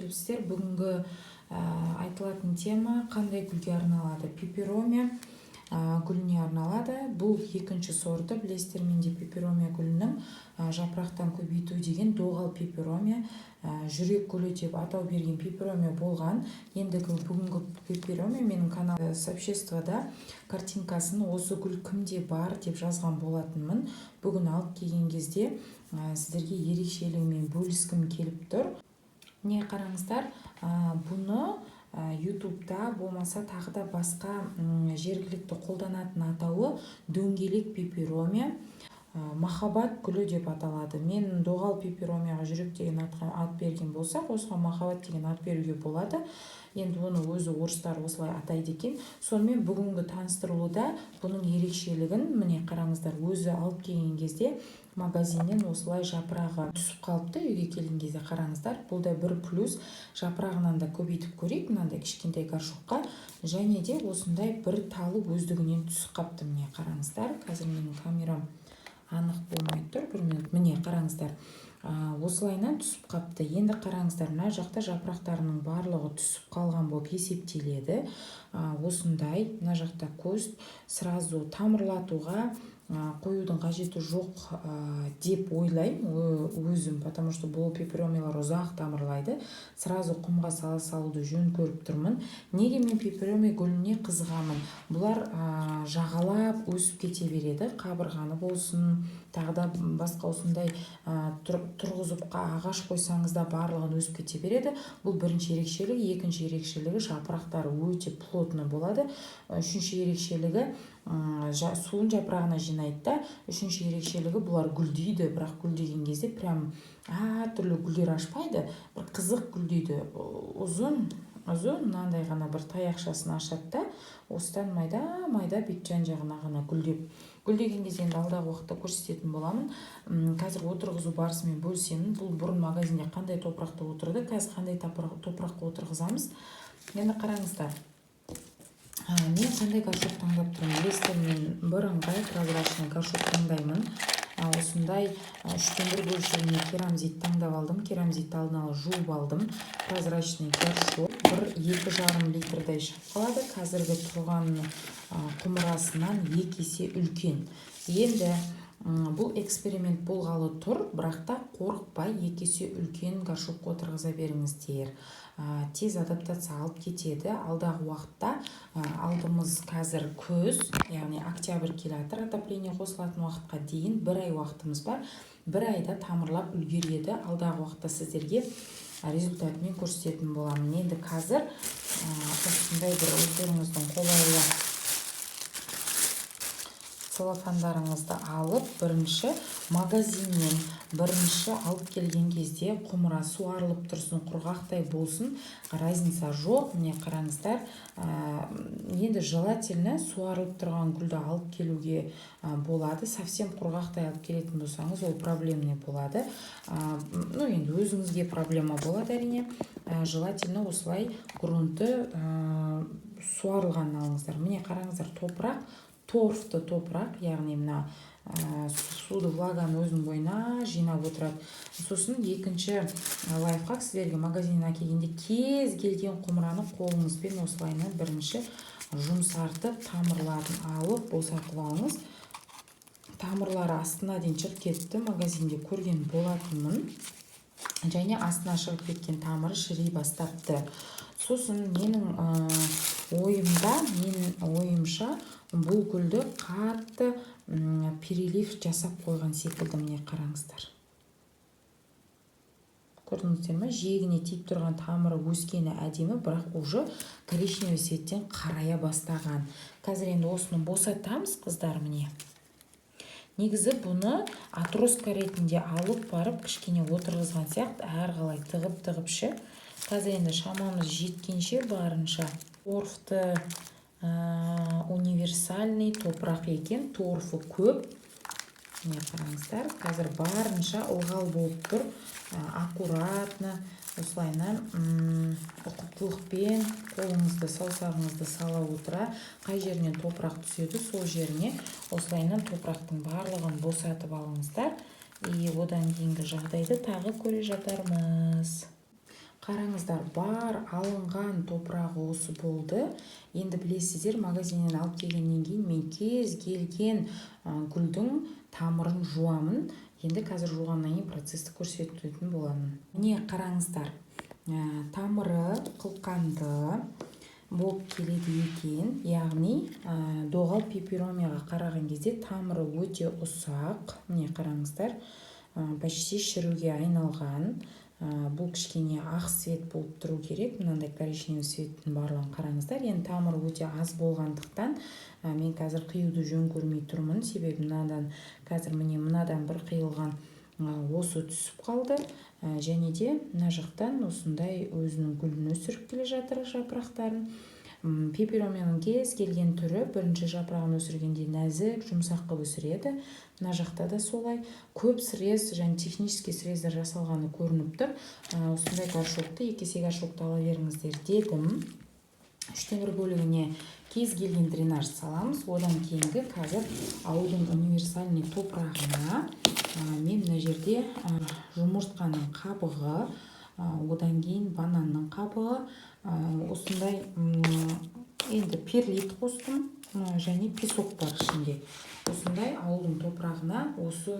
Келіпсіздер. Бүгінгі айтылатын тема қандай гүлге арналады? Пеперомия гүліне арналады. Бұл екінші сорты. Білесіздер, менде пеперомия гүлінің жапырақтан көбейту деген доғал пеперомия, жүрек гүлі деп атау берген пеперомия болған. Ендігі бүгінгі пеперомия, менің канал сообществода картинкасын «Осы гүл кімде бар?» деп жазған болатынмын. Бүгін алып келген кезде сіздерге ерекшелігімен бөліскім келіп тұр. Міне, қараңыздар, бұны Ютубта болмаса тағы да басқа жергілікті қолданатын атауы дөңгелек пеперомия, махаббат гүлі деп аталады. Мен доғал пеперомияға жүрек деген атқа ат берген болсақ, осыған махаббат деген ат беруге болады. Енді оны өзі орыстар осылай атайды екен. Сонымен, бүгінгі таныстырылуда бұның ерекшелігін, міне, қараңыздар, өзі алып келген кезде магазиннен осылай жапырағы түсіп қалыпты. Үйге келген кезде, қараңыздар, бұл да бір плюс, жапырағынан да көбейтіп көрейік мынандай кішкентай горшокқа. Және де осындай бір талы өздігінен түсіп қапты. Міне, қараңыздар, қазір менің камерам анық болмай тұр, бір минут. Міне, қараңыздар, осылайынан түсіп қапты. Енді қараңыздар, мына жақта жапырақтарының барлығы түсіп қалған болып есептеледі. Осындай мына жақта кость, сразу тамырлатуға қоюдың қажеті жоқ деп ойлаймын өзім, потому что бұл пеперомиялар ұзақ тамырлайды. Сразу құмға сала салуды жөн көріп тұрмын. Неге мен пеперомия гүліне қызығамын? Бұлар жағалап өсіп кете береді, қабырғаны болсын, тағы да басқа осындай тұрғызып ағаш қойсаңыз да, барлығын өсіп кете береді. Бұл бірінші ерекшелігі. Екінші ерекшелігі: жапырақтары өте плотно болады. Үшінші ерекшелігі, суын жапырағына жинайды да. Үшінші ерекшелігі: бұлар гүлдейді, бірақ гүлдеген кезде прям әртүрлі гүлдер ашпайды, бір қызық гүлдейді. Ұзын ұзын мынандай ғана бір таяқшасын ашады да, осыдан майда майда бүйтіп жан жағына ғана гүлдеп. Гүлдеген кезде енді алдағы уақытта көрсететін боламын. Қазір отырғызу барысымен бөлісемін. Бұл бұрын магазинде қандай топырақта отырды, қазір қандай топыраққа отырғызамыз? Енді қараңыздар, мен қандай горшок таңдап тұрмын? Білесіздер, мен бірыңғай прозрачный горшок таңдаймын. Осындай үштен бір бөлшегіне керамзит таңдап алдым. Керамзитті алдын ала жуып алдым. Прозрачный горшок бір 2,5 литрдей шығып қалады. Қазіргі тұрған құмырасынан екі есе үлкен. Енді бұл эксперимент болғалы тұр, бірақ та қорықпай екі есе үлкен горшокқа отырғыза беріңіздер. Тез адаптация алып кетеді. Алдағы уақытта, алдымыз қазір күз, яғни октябрь келе жатыр, отопление қосылатын уақытқа дейін бір ай уақытымыз бар. Бір айда тамырлап үлгереді. Алдағы уақытта сіздерге результатымен көрсететін боламын. Енді қазір осындай бір өздеріңіздің қолайлы целлофандарыңызды алып, бірінші магазиннен бірінші алып келген кезде құмыра суарылып тұрсын, құрғақтай болсын, разница жоқ. Міне, қараңыздар, енді желательно суарылып тұрған гүлді алып келуге болады. Совсем құрғақтай алып келетін болсаңыз, ол проблемный болады. Ну, енді өзіңізге проблема болады, әрине. Желательно осылай грунты суарылғанын алыңыздар. Міне, қараңыздар, топырақ торфты топырақ, яғни мына суды, влаганы өзінің бойына жинап отырады. Сосын екінші лайфхак сіздерге: магазиннен әкелгенде кез келген құмыраны қолыңызбен осылайынан бірінші жұмсартып, тамырларын алып, босатып алыңыз. Тамырлары астына дейін шығып кетті, магазинде көрген болатынмын. Және астына шығып кеткен тамыры шіри бастапты. Сосын менің ойымда, менің ойымша, бұл гүлді қатты перелив жасап қойған секілді. Міне, қараңыздар, көрдіңіздер ме? Жиегіне тиіп тұрған тамыры өскені әдемі, бірақ уже коричневый цветтен қарая бастаған. Қазір енді осыны босатамыз, қыздар. Міне, негізі бұны отростка ретінде алып барып кішкене отырғызған сияқты, әрі қалай тығып тығып ше. Қазір енді шамамыз жеткенше барынша. Торфты универсальный топырақ екен, торфы көп. Міне, қараңыздар, қазір барынша ылғал болып тұр. Аккуратно осылайынан ұқыптылықпен қолыңызды, саусағыңызды сала отыра, қай жерінен топырақ түседі, сол жеріне осылайынан топырақтың барлығын босатып алыңыздар. И одан кейінгі жағдайды тағы көре жатармыз. Қараңыздар, бар алынған топырағы осы болды. Енді білесіздер, магазиннен алып келгеннен кейін мен кез келген гүлдің тамырын жуамын. Енді қазір жуғаннан кейін процесті көрсететін боламын. Міне қараңыздар, тамыры қылқанды болып келеді екен. Яғни доғал пеперомияға қараған кезде тамыры өте ұсақ. Міне қараңыздар, почти шіруге айналған. Бұл кішкене ақ свет болып тұру керек. Мынандай коричневый светтің барлығын қараңыздар. Енді тамыры өте аз болғандықтан мен қазір қиюды жөн көрмей тұрмын. Себебі мынадан қазір міне мынадан бір қиылған осы түсіп қалды. Және де мына жақтан осындай өзінің гүлін өсіріп келе жатыр, жапырақтарын. Пеперомияның кез келген түрі бірінші жапырағын өсіргенде нәзік, жұмсақ қылып өсіреді. Мына жақта да солай. Көп срез және технический срездар жасалғаны көрініп тұр. Осындай горшокты, екі есе горшокты ала беріңіздер дедім. 1/3 бөлігіне кез келген дренаж саламыз. Одан кейінгі қазір ауылдың универсальный топырағына мен мына жерде жұмыртқаның қабығы, одан кейін бананның қабығы, осындай енді перлит қостым, және песок бар ішінде. Осындай ауылдың топырағына осы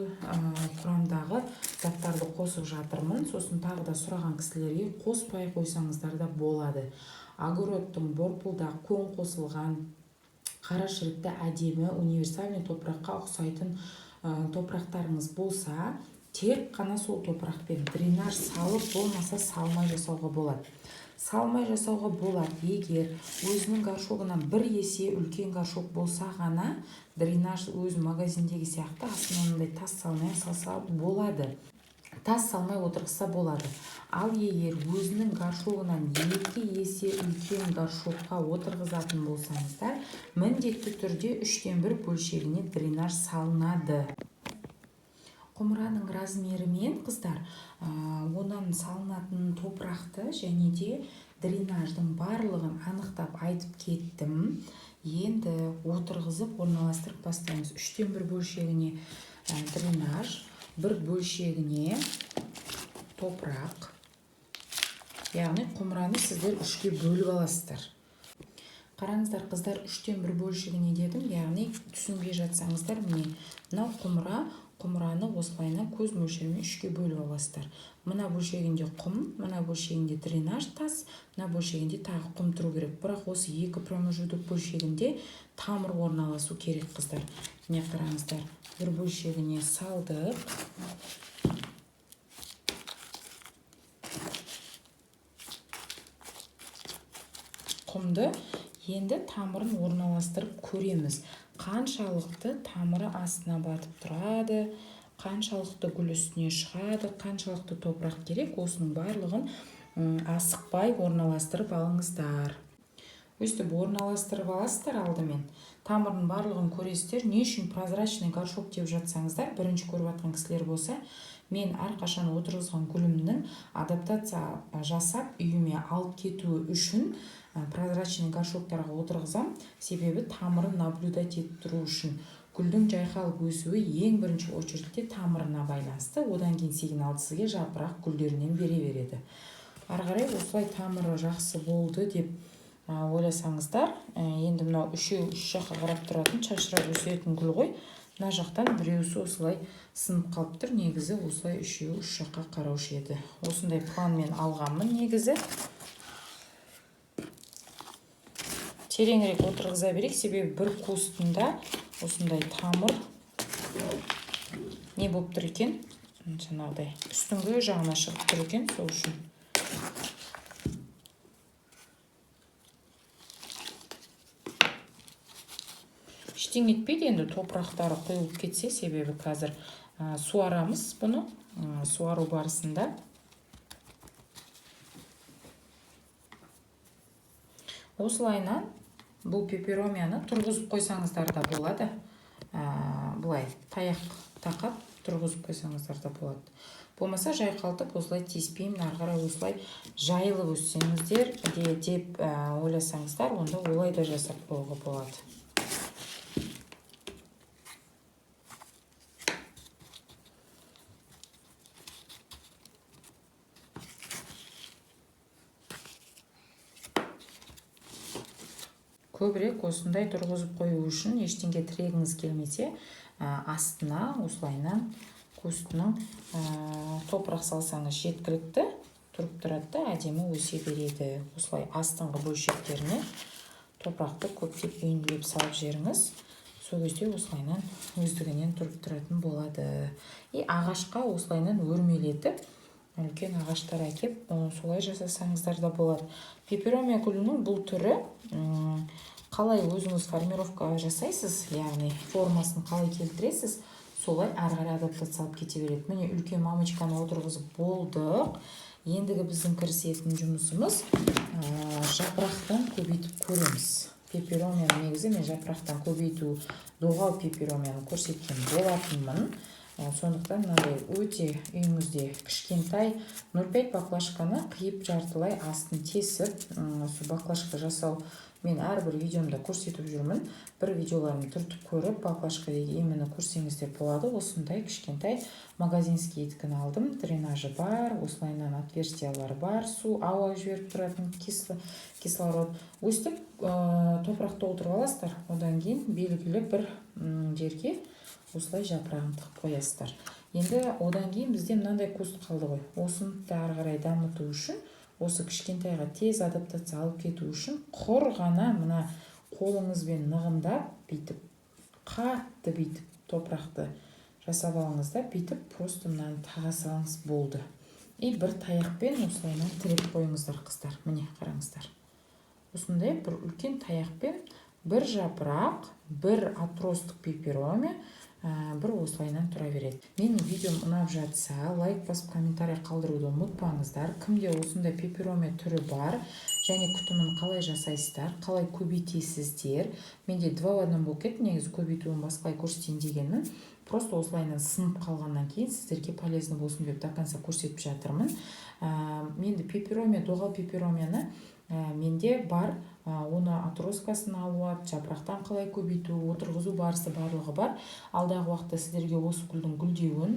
құрамдағы заттарды қосып жатырмын. Сосын тағы да сұраған кісілерге қоспай қойсаңыздар да болады. Огородтың борпылдақ көң қосылған қара шірікті әдемі универсальный топыраққа ұқсайтын топырақтарыңыз болса, тек қана сол топырақпен дренаж салып, болмаса салмай жасауға болады. Салмай жасауға болады, егер өзінің горшогынан бір есе үлкен горшок болса ғана дренаж өз магазиндегі сияқты астына мындай тас салмай салса болады. Тас салмай отырғызса болады. Ал егер өзінің горшогынан 2 есе үлкен горшокқа отырғызатын болсаңыздар, міндетті түрде 1/3 бөлшегіне дренаж салынады. Құмыраның размерімен қыздар, онан салынатын топырақты және де дренаждың барлығын анықтап айтып кеттім. Енді отырғызып орналастырып бастаймыз. 1/3 бөлшегіне дренаж, бір бөлшегіне топырақ. Яғни құмыраны сіздер 3-ке бөліп аласыздар. Қараңыздар, қыздар, 1/3 бөлшегіне дедім, яғни түсінбей жатсаңыздар, міне мынау құмыра, құмыраны осылайынан көз мөлшерімен 3-ке бөліп аласыздар. Мына бөлшегінде құм, мына бөлшегінде дренаж тас, мына бөлшегінде тағы құм тұру керек. Бірақ осы екі промежуток бөлшегінде тамыр орналасу керек, қыздар. Міне қараңыздар, бір бөлшегіне салдық. Құмды енді тамырын орналастырып көреміз. Қаншалықты тамыры астына батып тұрады, қаншалықты гүл үстіне шығады, қаншалықты топырақ керек, осының барлығын асықпай орналастырып алыңыздар. Өстіп орналастырып аласыздар алдымен. Тамырын барлығын көресіздер. Не үшін прозрачный горшок деп жатсаңыздар, бірінші көріп жатқан кісілер болса, мен әрқашан отырғызған гүлімнің адаптация жасап үйіме алып кетуі үшін прозрачный горшоктарға отырғызам. Себебі тамырын наблюдать етіп тұру үшін. Гүлдің жайқалып өсуі ең бірінші очередте тамырына байланысты, одан кейін сигналды сізге жапырақ гүлдерінен бере береді. Ары қарай осылай тамыры жақсы болды деп ойласаңыздар, енді мынау үшеуі үш жаққа қарап тұратын, шашырап өсетін гүл ғой. Мына жақтан біреусі осылай сынып қалып тұр. Негізі осылай үшеуі үш жаққа қараушы еді. Осындай планмен алғанмын негізі. Тереңірек отырғыза берейік, себебі бір кустында осындай тамыр не болып тұр екен, жаңағыдай үстіңгі жағына шығып тұр екен, сол үшін. Ештеңе етпейді енді топырақтары құйылып кетсе, себебі қазір суарамыз бұны. Суару барысында осылайынан бұл пеперомияны тұрғызып қойсаңыздар да болады. Былай таяқ тақап тұрғызып қойсаңыздар да болады. Болмаса жайқалтып осылай тиіспеймін, ары қарай осылай жайылып өссеңіздер де деп ойласаңыздар, онда олай да жасап қоюға болады. Көбірек осындай тұрғызып қою үшін, ештеңе тірегіңіз келмесе, астына осылайынан кустының топырақ салсаңыз, жеткілікті, тұрып тұрады да, әдемі өсе береді. Осылай астыңғы бөлшектеріне топырақты көптеп үйінділеп салып жіберіңіз. Сол кезде осылайынан өздігінен тұрып тұратын болады. И ағашқа осылайынан өрмелетіп, үлкен ағаштар әкеп, солай жасасаңыздар да болады. Пеперомия гүлінің бұл түрі қалай өзіңіз формировка жасайсыз, яғни формасын қалай келтіресіз, солай ары қарай адаптация алып кете береді. Міне, үлкен мамочканы отырғызып болдық. Ендігі біздің кірісетін жұмысымыз жапырақтан көбейтіп көреміз пеперомияны. Негізі мен жапырақтан көбейту, доғал пеперомияны көрсеткен болатынмын. Сондықтан мынандай өте үйіңізде кішкентай 0,5 баклажканы қиып, жартылай астын тесіп, осы баклажка жасау мен әрбір видеомда көрсетіп жүрмін. Бір видеоларымды түртіп көріп, баклажка именно көрсеңіздер болады. Осындай кішкентай магазинскийдікін алдым. Дренажы бар, осылайынан отверстиялары бар, су, ауа жіберіп тұратын, кислород. Өстіп топырақ толтырып аласыздар. Одан кейін белгілі бір жерге осылай жапырағын тығып қоясыздар. Енді одан кейін бізде мынандай куст қалды ғой. Осыны да ары қарай дамыту үшін, осы кішкентайға тез адаптация алып кету үшін, құр ғана мына қолыңызбен нығындап, бүйтіп қатты бүйтіп топырақты жасап алыңыз да, бүйтіп просто мынаны таға салыңыз, болды. И бір таяқпен осылайынан тіреп қойыңыздар, қыздар. Міне, қараңыздар, осындай бір үлкен таяқпен бір жапырақ, бір отросток пеперомия бір осылайынан тұра береді. Менің видеом ұнап жатса, лайк басып, комментарий қалдыруды ұмытпаңыздар. Кімде осындай пеперомия түрі бар және күтімін қалай жасайсыздар, қалай көбейтесіздер? Менде два в одном болып кетті. Негізі көбейтуін басқалай көрсетейін дегенмін. Просто осылайынан сынып қалғаннан кейін сіздерге полезно болсын деп до конца көрсетіп жатырмын. Енді пеперомия, доғал пеперомияны менде бар, оны отросткасын алу, жапырақтан қалай көбейту, отырғызу барысы, барлығы бар. Алдағы уақытта сіздерге осы гүлдің гүлдеуін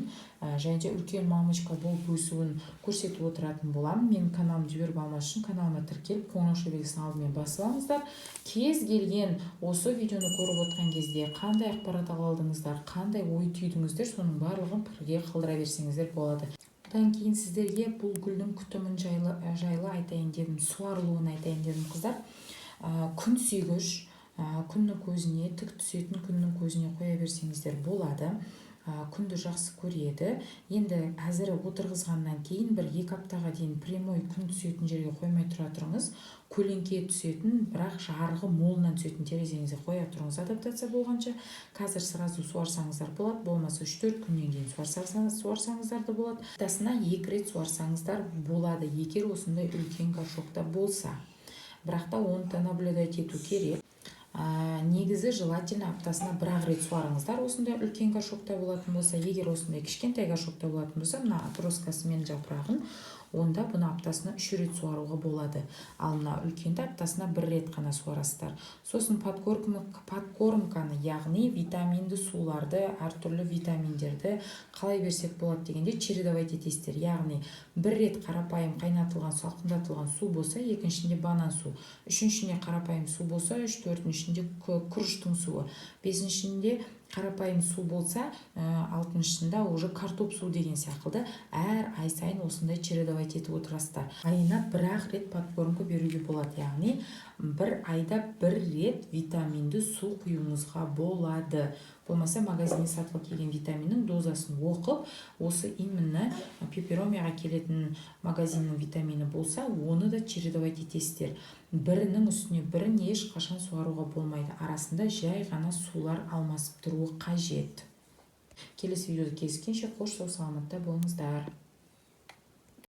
және де үлкен мамочка болып өсуін көрсетіп отыратын боламын. Менің каналымды жіберіп алмас үшін каналыма тіркеліп, қоңырауша белгісін алдымен басып алыңыздар. Кез келген осы видеоны көріп отырған кезде қандай ақпарат ала алдыңыздар, қандай ой түйдіңіздер, соның барлығын пікірге қалдыра берсеңіздер болады. Одан кейін сіздерге бұл гүлдің күтімін жайлы айтайын дедім, суарылуын айтайын дедім, қыздар. Күн сүйгіш, күннің көзіне, тік түсетін күннің көзіне қоя берсеңіздер болады. Күнді жақсы көреді. Енді әзір отырғызғаннан кейін 1-2 аптаға дейін прямой күн түсетін жерге қоймай тұра тұрыңыз. Көлеңке түсетін, бірақ жарығы молынан түсетін терезеңізге қоя тұрыңыз адаптация болғанша. Қазір сразу суарсаңыздар болады, болмаса 3-4 күннен кейін суарсаңыздар да болады. Аптасына екі рет суарсаңыздар болады, егер осындай үлкен горшокта болса. Бірақ та оны да наблюдать ету керек. Негізі желательно аптасына бір ақ рет суарыңыздар, осындай үлкен горшокта болатын болса. Егер осындай кішкентай горшокта болатын болса, мына отросткасы мен жапырағын, онда бұны аптасына үш рет суаруға болады. Ал мына үлкенді аптасына бір рет қана суарасыздар. Сосын подкормканы, яғни витаминді суларды, әртүрлі витаминдерді қалай берсек болады дегенде, чередовать етесіздер. Яғни бір рет қарапайым қайнатылған, салқындатылған су болса, екіншінде банан су, үшіншінде қарапайым су болса, үш төртіншінде күріштің суы, бесіншінде қарапайым су болса, алтыншысында уже картоп су деген секілді, әр ай сайын осындай чередовать етіп отырасыздар. Айына бір ақ рет подкормка беруге болады, яғни бір айда бір рет витаминді су құюыңызға болады. Болмаса магазиннен сатып алып келген витаминнің дозасын оқып, осы именно пеперомияға келетін магазиннің витамині болса, оны да чередовать етесіздер. Бірінің үстіне бірін ешқашан суаруға болмайды, арасында жай ғана сулар алмасып тұруы қажет. Келесі видеода кездескенше қош, сау саламатта болыңыздар.